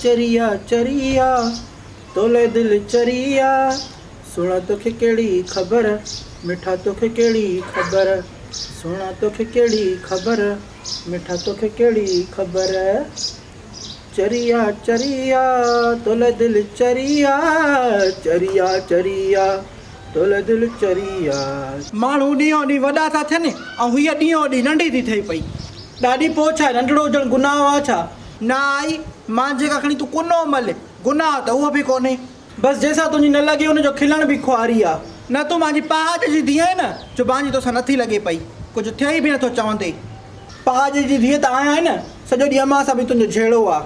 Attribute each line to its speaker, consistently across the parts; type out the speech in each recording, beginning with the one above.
Speaker 1: چريا چريا تولئه دل چريا سهڻا توکي ڪهڙي خبر مٺا توکي ڪهڙي خبر سهڻا توکي ڪهڙي خبر مٺا توکي ڪهڙي خبر چريا چريا تولئه دل چريا چريا چريا تولئه دل چريا. ماڻهو ڏينهون ڏينهن وڏا ٿا ٿين ۽ هيء ڏينهون ڏينهن ننڍي ٿي ٿئي پئي. ڏاڏي پوء ڇا ننڍڙو هجڻ گناهه آ ڇا؟ نه آئي، مان جيڪا کڻي تون ڪنو مل، گناهه ته اهو به ڪونهي. بس جنهن سان تنهنجي نه لڳي ان جو کلڻ به خواري آ. نه تون مانجي پهاڄ جي ڌيء آهين نه، جو مانجي توسان نٿي لڳي پئي. ڪجهه ٿئي به نٿو چوندي. پهاڄ جي ڌيء ته آهيان نه، سڄو ڏينهن امان سان به تنهنجو جهيڙو آ.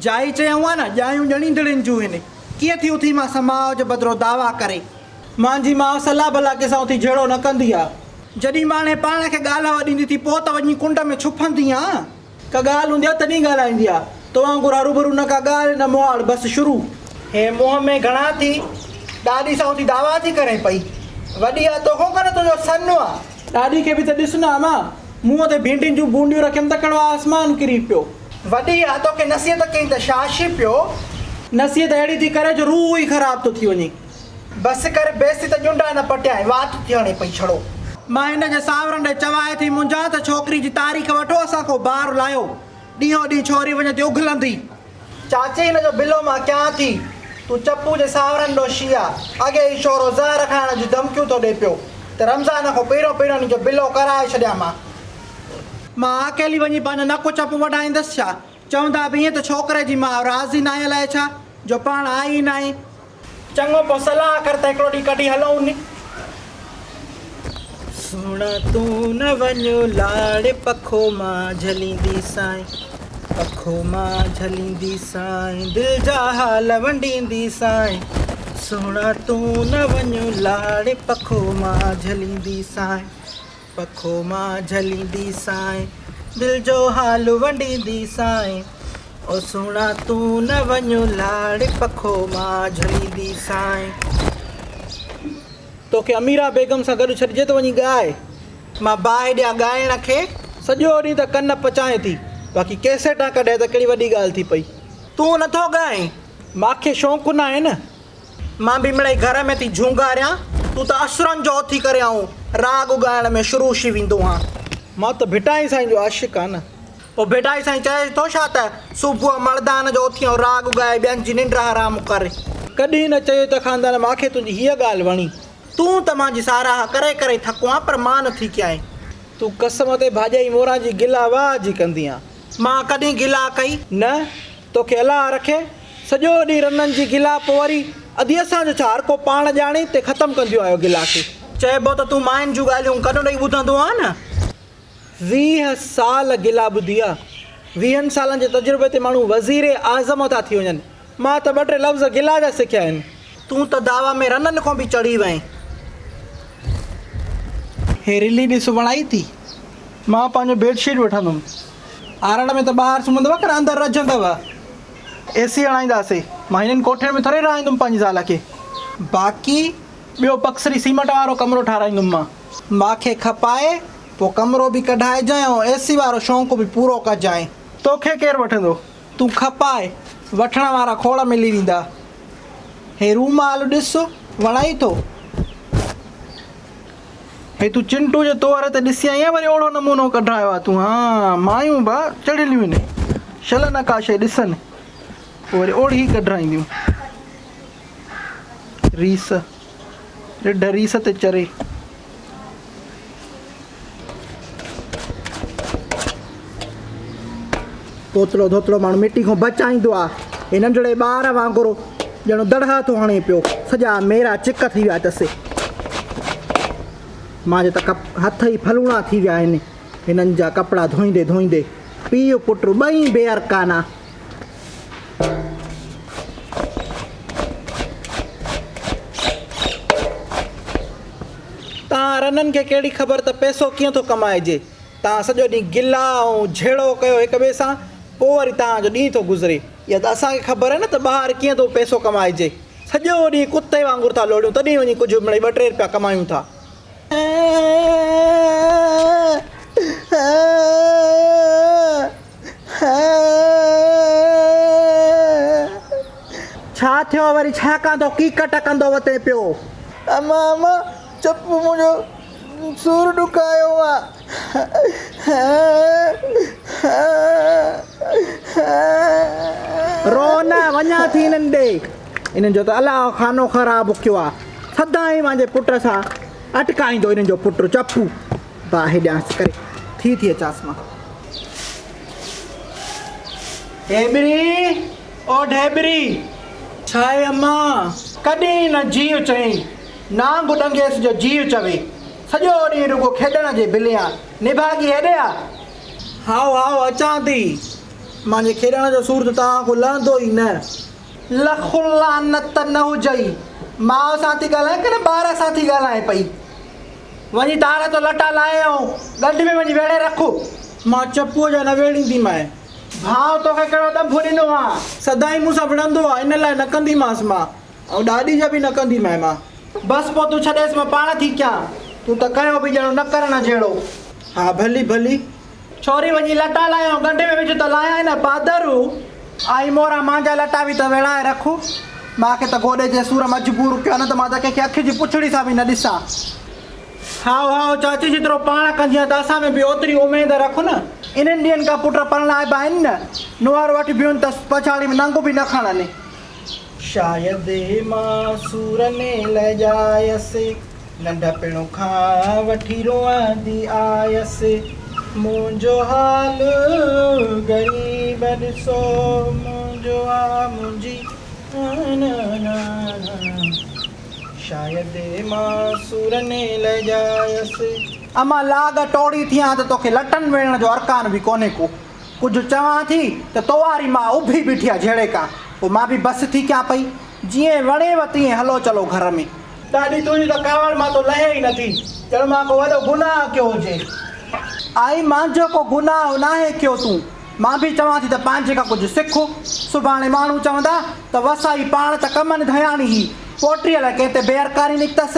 Speaker 1: جائي چيائون آ نه، ڄايون ڄڻيندڙين جون هن. ڪيئن ٿي اٿي مان سان ماء جو بدرو دعويٰ ڪري. مانجي ماء صلاح بلا ڪنهن سان اٿي جهيڙو نه ڪندي آ. جڏهن ماڻهي پاڻ کي ڳالهه ڏيندي ٿي پوء ته وڃي ڪنڊ ۾ ڇپندي آ. ڪا ڳالهه هوندي آ تڏهن ڳالهائيندي آ. تو وانگر هروڀرو نه ڪا ڳالهه نه مهاڙ بس شروع. هي منهن ۾ گهڻا ٿي ڏاڏي سان اٿي دعويٰ ٿي ڪرين پئي. وڏي آ توکون ڪنه تنهنجو سن آ. ڏاڏي کي به ته ڏس نه امان. منهن تي ڀينڊين جون بونڊيون رکيم ته ڪهڙو آسمان ڪري پيو. وڏي آ توکي نصيحت ڪئين ته شاشي پيو. نصيحت اهڙي ٿي ڪري جو روح ئي خراب ٿو ٿي وڃي. بس ڪر بيسي ته ڄنڊا نه پٽيائين وات ٿي هڻي پئي ڇڙو. مان هن جي ساورن ڏي چوائي ٿي منجهان ته ڇوڪري جي تاريخ وٺو اسان کان بار لاهيو. ڏينهون ڏينهن ڇوري وڃي ٿي اگهلندي. چاچي هن جو بلو مان ڪيان ٿي. تون چپو جي ساورن ڏو شي آ. اڳي ئي شورو زهر کائڻ جون ڌمڪيون ٿو ڏي پيو ته رمضان کان پهريون پهريون هن جو بلو ڪرائي ڇڏيان مان. مان اڪيلي وڃي پنهنجو نڪ چپ وڍائيندس ڇا؟ چوندا به ائين ته ڇوڪري جي ماء راضي ناهي الائي ڇا جو پاڻ آئي ئي ناهي. چڱو پوء صلاح ڪر ته هڪڙو ڏينهن ڪڍي هلون ني. سهڻا تون نه وڃ لاڙ پکو مان جهليندي سانء پکو مان جهليندي سانء دل جا حال ونڊيندي سانء سهڻا تون نه وڃ لاڙ پکو مان جهليندي سانء پکو مان جهليندي سانء دل جو حال ونڊيندي سانء او سهڻا تون نه وڃ لاڙ پکو مان جهليندي سانء. توکي اميرا بيگم سان گڏ ڇڏجي ته وڃي ڳاء. مان باهه ڏيان ڳائڻ کي. سڄو ڏينهن ته ڪن پچائين ٿي. باقي ڪيسيٽان ڪڍي ته ڪهڙي وڏي ڳالهه ٿي پئي. تون نٿو ڳائين؟ ماکي شونق ناهي نه. مان به مڙئي گهر ۾ ٿي جهونگاريان. تون ته اسرن جو اٿي ڪري آئون راڳ ڳائڻ ۾ شروع شي ويندو هان. مان ته ڀٽائي سائين جو عاشق آهيان نه. پوء ڀٽائي سائين چئي ٿو ڇا ته صبح مڙدان جو اٿي آئون راڳ ڳائي ٻين جي ننڊ حرام ڪر. ڪڏهن نه چيو ته خاندان ماکي تنهنجي هيء ڳالهه وڻي. تون ته مانجي ساراهه ڪري ڪري ٿڪو آن پر مان نه ٿي ڪيائين. تون قسم تي ڀاڄائي موران جي گلا واهه جي ڪندي آن. مان ڪڏهن گلا ڪئي؟ نه، توکي الله رکي. سڄو ڏينهن رنن جي گلا پوء وري ادي اسان جو ڇا هرڪو پاڻ ڄاڻي تي ختم ڪنديون آهيو گلا کي. چئبو ته تون ماين جون ڳالهيون ڪن ڏئي ٻڌندو آن نه. 20 سال گلا ٻڌي آ. ويهن سالن جي تجربي تي ماڻهو وزير اعظم ٿا ٿي وڃن. مان ته ٻه ٽي لفظ گلا جا سکيا آهن. تون ته دعويٰ ۾ رنن کان به چڙهي وئين. هي رلي ڏس وڻائي ٿي. مان پنهنجو بيڊ شيٽ وٺندم. آرڙ ۾ ته ٻاهر سمهندؤ ڪن اندر رجهندؤ. اي سي هڻائينداسي. مان هنن ڪوٺين ۾ ٿوري رهائيندم پنهنجي زال کي. باقي ٻيو پڪسري سيمٽ وارو ڪمرو ٺاراهيندم مان. ماکي کپائي پوء ڪمرو به ڪڍائجانء ۽ اي سي وارو شونق به پورو ڪجانء. توکي ڪير وٺندو؟ تون کپائي، وٺڻ وارا کوڙ ملي ويندا. هي رومال ڏس، وڻائي ٿو؟ هي تون چنٽو جي طور تي ڏسي آئين آهين، وري اوڙو نمونو ڪڍرايو آهي تون. ها، مايون به چڙهيليون آهن، شل نه ڪا شيء ڏسن، پوء وري اوڙي ڪڍرائينديون. ريس، رڍ ريس تي چري. پوتڙو ڌوتڙو ماڻهو مٽي کان بچائيندو آ. هي ننڍڙي ٻار وانگر ڄڻ دڙها ٿو هڻي پيو. سڄا ميرا چڪ ٿي ويا اٿس. مان جا ته هٿ ئي ڦلوڻا ٿي ويا آهن هنن جا ڪپڙا ڌوئيندي ڌوئيندي. پيء پٽ ٻئي بي ارڪانا. تان رنن کي ڪهڙي خبر ته پئسو ڪيئن ٿو ڪمائجي. تان سڄو ڏينهن گلا ۽ جهيڙو ڪيو هڪ ٻئي سان، پوء وري تان جو ڏينهن ٿو گذري. اها ته اسان کي خبر آهي نه ته ٻاهر ڪيئن ٿو پئسو ڪمائجي. سڄو ڏينهن ڪتي وانگر ٿا لوڙيون تڏهن وڃي ڪجهه مڙئي ٻه ٽي رپيا ڪمايون ٿا. ڇا ٿيو وري ڇا ڪان ٿو ڪيڪٽ ڪندو وتين پيو.
Speaker 2: اما اما چپو منهنجو سور ڏکايو آ.
Speaker 1: رو نه وڃان ٿي انهن ڏي. انهن جو ته الله خانو خراب ڪيو آ. سدائين مانجي پٽ سان اٽڪائيندو انهن جو پٽ چپو. باهه ڏيانس ڪري ٿي ٿي اچانس مان. ڍيٻري او ڍيٻري. ڇا آهي اما؟ ڪڏهن نه جيء چئين، نانگ ڏنگيس جو جيء چوي. سڄو ڏينهن رڳو کيڏڻ جي بليان. نڀاڳي هيڏي آ. هائو هائو اچان ٿي. مانجي کيڏڻ جو سور ته توهان کان لهندو ئي نه. لک لعنت نه هجئي. ماء سان ٿي ڳالهائين ڪين ٻار سان ٿي ڳالهائين پئي. وڃي تار تو لٽا لاهي ۽ ڳنڍ ۾ وڃي ويڙهي رک. مان چپوء جا نه ويڙهينديمانء. ڀاء توکي ڪهڙو ڏنڀ ڏنو آ؟ سدائين مون سان وڙهندو آ، ان لاء نه ڪنديمانس مان ۽ ڏاڏي جا به نه ڪنديمانء مان. بس پوء تون ڇڏيس مان پاڻ ٿي ڪيان. تون ته ڪيو به ڄڻو نه ڪرڻ جهڙو. ها ڀلي ڀلي. ڇوري وڃي لٽا لاهي ۽ ڳنڍ ۾ وجهه ته لاهيانء نه پادر. آئي مورا مانجا لٽا به ته ويڙهائي رک. مان کي ته گوڏي جي سور مجبور ڪيو آ نه ته مان ته ڪنهن کي اک جي پڇڙي سان به نه ڏسان. هائو هائو چاچي جيترو پاڻ ڪندينء ته اسان ۾ به اوتري اميد رک نه. انهن ڏينهن کان پٽ پرڻائبا آهن نه. نوهر وٺبيون ته پڇاڙي ۾ ننگ به نه کڻن. شايد مان سور ۾ لڄايس. ننڍپڻ کان وٺي روئندي آيس. منهنجو حال غريب ڏسو منهنجو آ منهنجي شايد مان سور ۾ لڄايس. امان لاڳ ٽوڙي ٿيان ته توکي لٽن ويڙهڻ جو ارڪان به ڪونهي ڪو. ڪجهه چوان ٿي ته تو واري ماء اڀي بيٺي آ جهيڙي ڪان. پوء مان به بس ٿي ڪيان پئي. جيئن وڻيو تيئن هلو چلو گهر ۾. ڏاڏي تنهنجي ته ڪاوڙ مان تو لهي ئي نٿي. ڄڻ مان ڪو وڏو گناهه ڪيو هجي. آئي مانجهو ڪو گناهه ناهي ڪيو تون. مان به چوان ٿي ته پنهنجي کان ڪجهه سک. سڀاڻي ماڻهو چوندا ته وسائي پاڻ ته ڪمن ڌياڻي هئي. پوٽريء لاء ڪنهن تي بي ارڪاني نڪتس.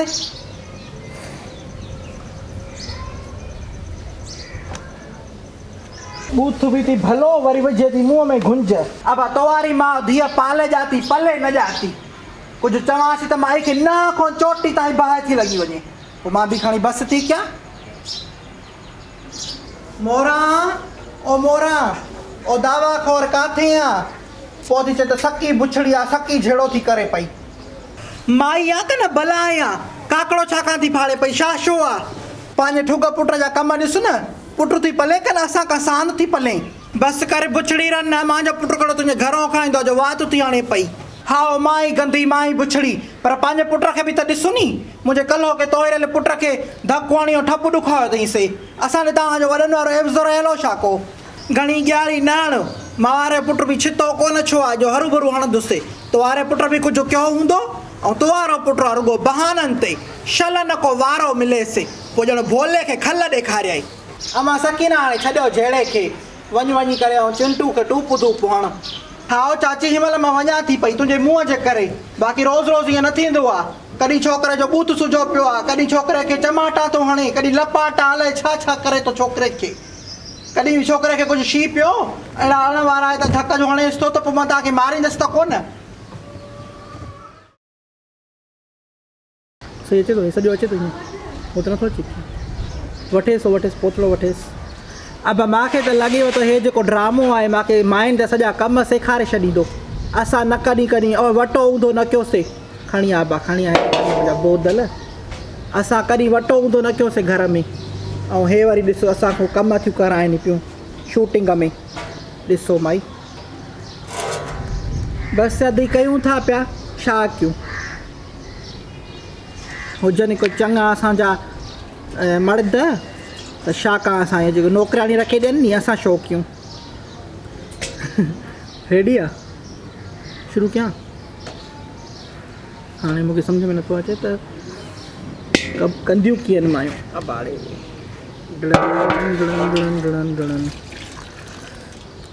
Speaker 1: ٻوٿ به ٿي ڀلو، وري وجهي ٿي منهن ۾ گهنج. ابا تواري ماء ڌيء پالي ڄاتي، پلي نه ڄاتي. ڪجهه چوانس ته مائي کي ننهن کان چوٽي تائين باهه ٿي لڳي وڃي. پوء مان به کڻي بس ٿي ڪيان. موران، او موران، او دعويٰ خور ڪاٿي آن؟ پوء ٿي چئي ته سڪي بڇڙي آ، سڪي جهيڙو ٿي ڪري پئي. مائي آ ڪه نه بلائي آ، ڪاڪڙو ڇا کان ٿي ڦاڙي پئي، شاشو آ. پنهنجي ٺڳ پٽ جا ڪم ڏس نه، پٽ ٿي پلين ڪه نه اسان کان سان ٿي پلين. بس ڪر بڇڙي رن نه، مانجو پٽ ڪهڙو تنهنجي گهرئون کائيندو آ جو وات ٿي هڻي پئي. هائو مائي گندي مائي بڇڙي، پر پنهنجي پٽ کي به ته ڏس ني. منهنجي ڪلهوڪي توهريل پٽ کي ڌڪ هڻي ۽ ٺپ ڏکايو اٿئين سي. اسان ڏي توهان جو وڏن وارو عيوضو رهيل هو ڇا ڪو؟ گهڻي ڳياري نه هڻ. مان واري پٽ به ڇتو ڪونه ڇو آ جو هروڀرو هڻندس. تو واري پٽ به ڪجهه ڪيو هوندو ۽ تو وارو پٽ آ رڳو بهانن تي. شل نه ڪو وارو مليس. پوء ڄڻ ڀولي کي کل ڏيکاريائين. امان سڪينه هاڻي ڇڏيو جهيڙي کي. وڃ وڃي ڪري ۽ چنٽو کي ٽوپ ڌوپ هڻ. هائو چاچي هن مهل مان وڃان ٿي پئي تنهنجي منهن جي ڪري. باقي روز روز ائين نه ٿيندو آ. ڪڏهن ڇوڪري جو ٻوٿ سجهو پيو آ، ڪڏهن ڇوڪري کي چماٽا ٿو هڻي، ڪڏهن لپاٽا الائي ڇا ڇا ڪري ٿو ڇوڪري کي. ڪڏهن به ڇوڪري کي ڪجهه شي پيو، اهڙا اڻ وارا آهي ته ڌڪ جو هڻيس ٿو ته پوء مان توهان کي ماريندس ته ڪونه. صحيح اچي ٿو هي سڄو اچي ٿو ائين هو ته نٿو اچي وٺيس وٺيس پوتڙو وٺيس ابا مان کي ته لڳيو ته هي جيڪو ڊرامو آهي مان کي ماين جا سڄا ڪم سيکاري ڇڏيندو اسان نه ڪڏهن ڪڏهن او وٽو اونڌو نه ڪيوسي کڻي آ ابا کڻي آ منهنجا بودل اسان ڪڏهن وٽو اونڌو نه ڪيوسي گهر ۾ ۽ هي وري ڏسو اسان کان ڪم ٿيون ڪرائن پيون شوٽنگ ۾ ڏسو مائي بس ادي ڪيون ٿا پيا ڇا ڪيون هجن ڪو چڱا اسان جا مرد ته ڇا ڪان اسان جي جيڪو نوڪرياڻي رکي ڏين ني اسان شو ڪيون ريڊي آ شروع ڪيان هاڻي مونکي سمجھ ۾ نٿو اچي ته ڪنديون ڪيئن مايون اباڙي ڊڙن ڊڙن ڊڙن ڊڙن ڊڙن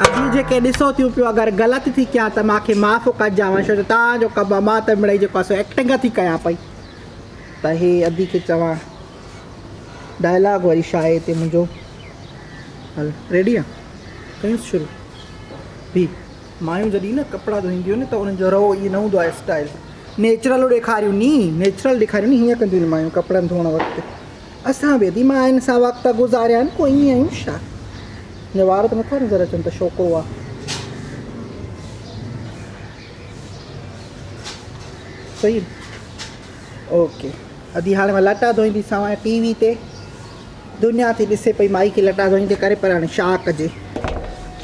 Speaker 1: ادي جيڪي ڏسو ٿيون پيو اگر غلط ٿي ڪيان ته مانکي معاف ڪجانء ڇو جو توهان جو ڪم آ مان ته مڙئي جيڪو آ سو ايڪٽنگ ٿي ڪيان پئي ته هي ادي کي چوان ڊائلاگ وري ڇا آهي هتي منهنجو هل ريڊي آ ڪيونس شروع بي. مايون جڏهن نه ڪپڙا ڌوئينديون آهن ته انهن جو رئو ائين نه هوندو آهي اسٽائل نيچرل ڏيکاريون ني نيچرل ڏيکاريون ني هيئن ڪنديون آهن مايون ڪپڙن ڌوئڻ وقت. اسان به ادي ماين سان وقت گذاريا آهن ڪو ائين آهيون ڇا؟ منهنجا وار ته نٿا نظر اچن ته ڇوڪرو آ. صحيح اوڪي ادي هاڻي مان لٽا ڌوئيندي سان ٽي وي تي دنيا ٿي ڏسي پئي مائي کي لٽا ڌوئيندي ڪري پر هاڻي ڇا ڪجي.